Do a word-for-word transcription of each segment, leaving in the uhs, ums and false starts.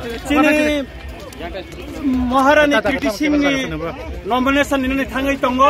Chini Maharani Kriti Singh ni nomination nini thangwi tongo.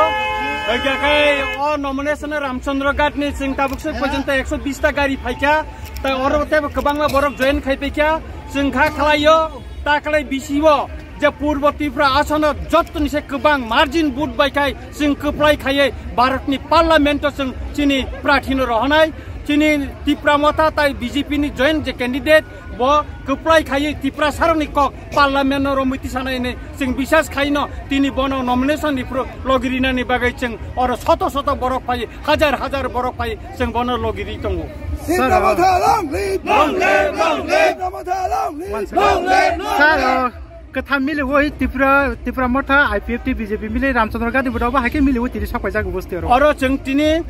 Hwnkhe o nomination Ramchandra Ghat ni chwng tabuk se porjonto ekso bish ta gari phaikha. Tai oro tebo kwbangma borok join khai paikha. Chwng kha khlaio, ta khlai bisi o je Purbo Tripura asono jottoni se kwbang margin vote bai khai chwng kwplai khaiwi Bharat ni parliament o chwng chini prarthi no rohonai. Chini Tipra Motha tai B J P ni joint je candidate, bo kwplai khaiwi Tiprasarokni kok parliament-o romwi tisanai hwnwi chwng bisas khaino tini bono nomination ni phuru logi rinani bagwi chwng oro soto soto borok phai, hajar hajar borok phai chwng bono logi ri tongo. Sir, Tipra Motha long live! Long live, long live! Tipra Motha long live! One second. Long live, long live! Sir, uh, kwtham mili woi Tipra, Tipra Motha, I P F T, B J P mili Ramchandra Ghat ni bodo ba haikhe mili woi tiri sok paijak bosti oro. Oro chwng tini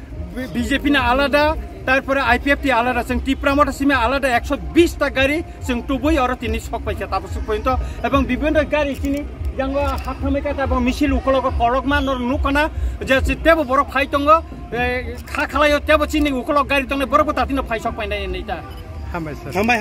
B J P na alada, tarpore I P F T alada, chwng Tipra Motha simi alada ekso bish ta gari chwng tubui oro tini sok paikha tabuk suk pointo, ebong bibhinno gari chini yango hakthamai kata ebong misil ukologo korokma nor nukana je tebo borok phai tongo, eh, kha khlaio tebo chini ukolog gari tongnai borok bo tatino phai sok painai nita. Hambai sir. Hambai.